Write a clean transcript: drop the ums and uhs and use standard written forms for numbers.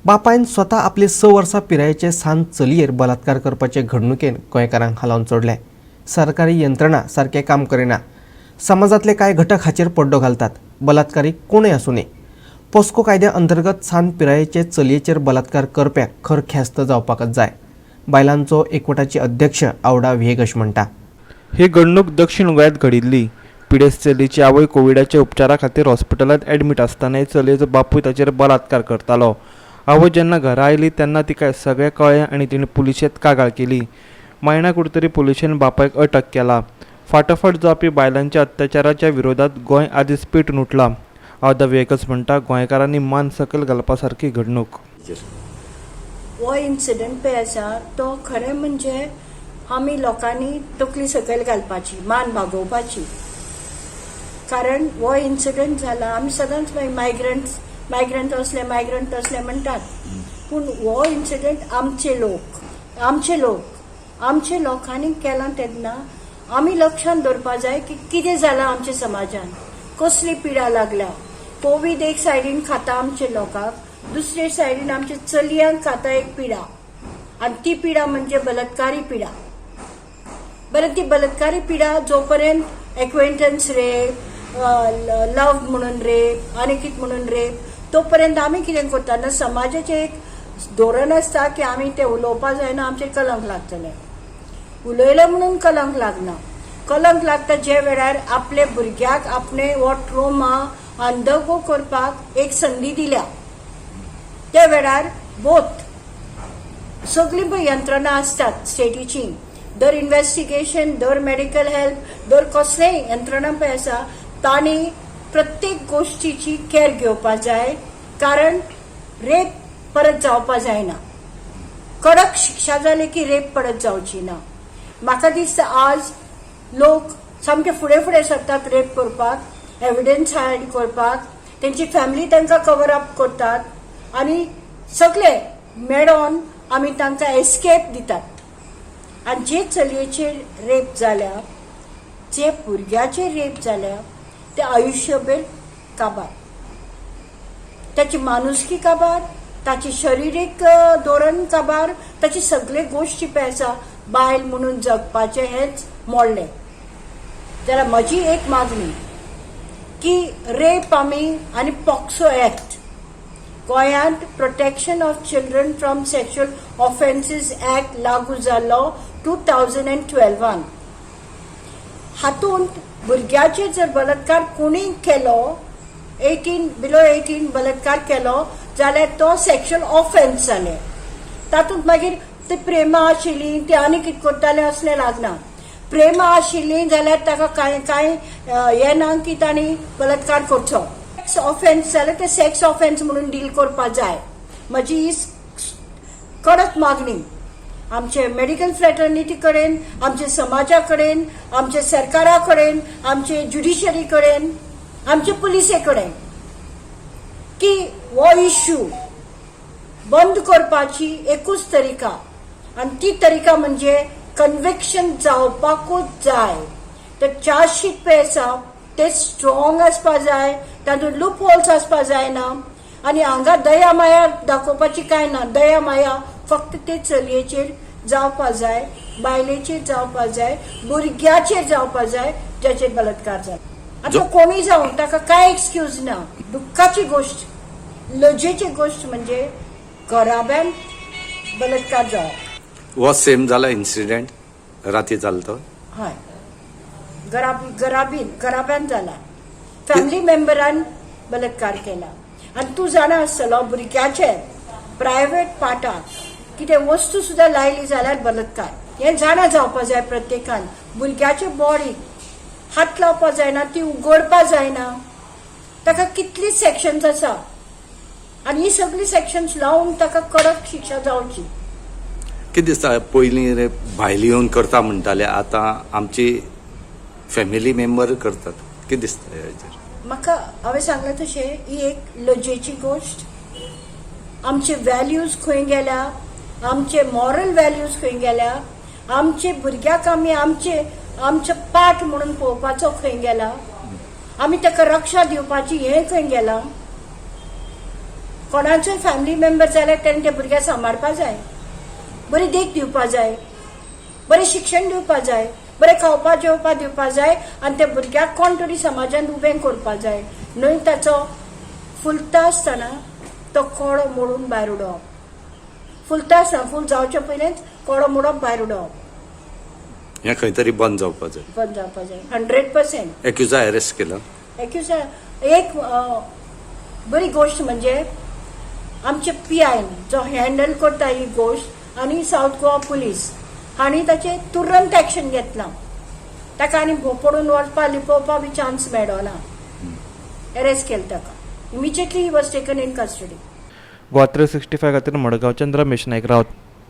बापायन स्वता आपले 6 वर्सां पिरायेचे सान चलयेर बलात्कार करपाचे घडणुकेन गोंयकारांक हालोवन सोडले. सरकारी यंत्रणा सारकें काम करिना. समाजांतले कांय घटक हाचेर पड्डो घालतात. बलात्कारी कोणूय आसूं न्ही, पोस्को कायद्या अंतर्गत सान पिरायेचे चलयेचेर बलात्कार करप्याक खर ख्यास्त जावपाकच जाय. बायलांचो एकवटाची अध्यक्ष आवडा व्हिएगश म्हणटा. ही घडणूक दक्षिण गोंयांत घडिल्ली. पिडेस्त चलयेची आवय कोविडाच्या उपचारा खातीर हॉस्पिटलांत एडमीट आसतनाय चलयेचो बापूय ताचेर बलात्कार करतालो. आवय जेन्ना घरा आयली तेन्ना तिका सगळें कळ्ळें आनी तिणें पुलिशेंत कागाळ केली. मायणा कुडतरी पुलिशेन बापायक अटक केला. फाटोफाट जावपी बायलांच्या अत्याचाराच्या विरोधात गोंय आदींच पेटून उठलां. आवदा व्हिएगस म्हणटा, गोंयकारांनी मान सकयल घालपा सारकी घडणूक. हो इन्सिडंट पळय आसा तो खरें म्हणजे आमी लोकांनी तकली सकयल घालपाची, मान बागोवपाची. कारण हो इन्सिडंट जाला, आमी सदांच मागीर मायग्रंट मायग्रंट असले, मायग्रंट असले म्हणटात, पूण हो इन्सिडंट आमचे लोक आमचे लोकांनी केला तेन्ना आमी लक्षांत दवरपा जाय की कितें जालां आमच्या समाजान, कसली पिडा लागल्या. कोवीड एक सायडीन खाता आमच्या लोकांक, दुसरे सायडीन आमच्या चलयांक खाता एक पिडा, आनी ती पिडा म्हणजे बलात्कारी पिडा. बरं, ती बलात्कारी पिडा जोपर्यंत एक्वेंटन्स रेप, लव म्हणून रेप आनी कितें म्हणून रेप, तोपर्यंत आमी कितें करता ना, समाजाचें एक धोरण आसता की आमी तें उलोवपा जायना, आमचेर कलंक लागतलें. उलयलें म्हणून कलंक लागना. कलंक लागता जे वेळार आपले भुरग्याक आपणे हो ट्रोमा अंडरगो करपाक एक संदी दिल्या, त्या वेळार. बोथ सगळीं पळय यंत्रणा आसतात स्टेटीची, दर इन्व्हेस्टिगेशन, दर मेडिकल हेल्प, दर कसलेय यंत्रणा पळय आसा, तांणी प्रत्येक गोश्टीची केअर घेवपा जाय, कारण रेप परत जावपा जायना. कडक शिक्षा जाली की रेप परत जावची ना. म्हाका दिसता आज लोक सामके फुडें फुडें सरतात रेप करपाक, एविडन्स हायड करपाक, तेंची फॅमिली तांकां कवर अप करतात आनी सगळे मेळोन आमी तांकां एस्केप दितात. आनी जे चलयेचेर रेप जाल्या, जे भुरग्याचेर रेप जाल्या, ते आयुश्यभर काबार. ताची माणुसकी काबार, ताची शरिरीक धोरण काबार, ताची सगळे गोश्टी पळय आसा बायल म्हणून जगपाचें हेंच मोडलें. जाल्यार म्हजी एक मागणी की रेप आमी आनी पॉक्सो एक्ट गोंयांत, Protection of Children from Sexual Offences Act लागू जाल्लो 2012न. हातूंत भुरग्याचेर जर बलात्कार कोणी केलो, 18, बिलो 18 बलात्कार केलो जाल्यार तो सेक्शुअल ऑफेन्स जालें. तातूंत मागीर ते प्रेमा आशिल्ली, ते आनी कितें करताले असलें लागना. प्रेमा आशिल्ली जाल्यार ताका कांय कांय हें ना की तांणी बलात्कार करचो. सेक्स ऑफेन्स जाल्यार ते सेक्स ऑफेन्स म्हणून डील करपा जाय. म्हजी ही कडक मागणी आमचे मेडिकल फ्रेटर्निटी कडेन, आमचे समाजा कडेन, आमचे सरकारा कडेन, आमचे ज्युडिशरी कडेन, आमचे पुलिसे कडेन की हो इश्यू बंद करपाची एकूच तरिका आनी ती तरिका म्हणजे कन्विक्शन जावपाकूच जाय. तर चार्जशीट पळय आसा ते स्ट्रॉंग आसपा जाय, तातूंत लूप होल्स आसपा जायना आनी हांगा दया माया दाखोवपाची कांय ना. दया माया फक्त ते चलयेचेर जावपा जाय, बायलेचेर जावपा जाय, भुरग्याचेर जावपा जाय ज्याचेर बलात्कार जाला. आतां कोणूय जावं, ताका कांय एक्सक्यूज ना. दुख्खाची गोश्ट, लजेची गोश्ट म्हणजे घराब्यान बलात्कार जावप. हो सेम जाला इन्सिडेंट राती जालो तो? हय, घराबीन घराब्यान जाला, फॅमिली मेंबरान बलात्कार केला. आनी तूं जाणा आसतलो, भुरग्याचे प्रायवेट पार्टाक कितें वस्तू सुद्दां लायली जाल्यार बलात्कार. हें जाणा जावपा जाय प्रत्येकान. भुरग्याचे बॉडीक हात लावपा जायना, ती उगडपा जायना. ताका कितली सेक्शन्स आसा आनी ही सगळी सेक्शन्स लावन ताका कडक शिक्षा जावची. कितें दिसता, पयलीं रे भायली येवन करता म्हणटाले, आतां आमची फॅमिली मेंबर करतात, कितें दिसता हेजेर? म्हाका हांवें सांगलें तशें, ही एक लजेची गोश्ट. आमचे व्हॅल्यूज खंय गेल्या? आमचे मॉरल व्हॅल्यूज खंय गेल्या? आमचे भुरग्याक आमी आमचे आमचे पार्ट म्हणून पळोवपाचो खंय गेला? आमी ताका रक्षा दिवपाची हें खंय गेला? कोणाचोय फॅमिली मेंबर जाल्यार तेणें त्या भुरग्याक सांबाळपा जाय, बरी देख दिवपा जाय, बरें शिक्षण दिवपा जाय, बरें खावपा जेवपा दिवपा जाय आनी त्या भुरग्याक कोण तरी समाजान उबें करपा जाय, न्हय ताचो फुलता आसतना तो कोडो मोडून भायर उडोवप. फुलता आसतना, फूल जावचे पयलींच कोडो मोडप, भायर उडोवप. हें खंय तरी बंद जावपा जाय. बंद जावपा जाय, 100%. एक्युजा अरेस्ट केला. एक्युज एक बरी गोश्ट म्हणजे आमचे पी I जो हँडल करता ही गोश्ट आनी सावथ गोवा पुलीस हांणी ताचेर तुरंत एक्शन घेतलां. ताका आनी पडून वचपा लिपोवपा बी चान्स मेळना. अरेस्ट केलें ताका, immediately he was taken in custody. Goa 365 खातीर मडगांवच्यान रमेश नायक रावत.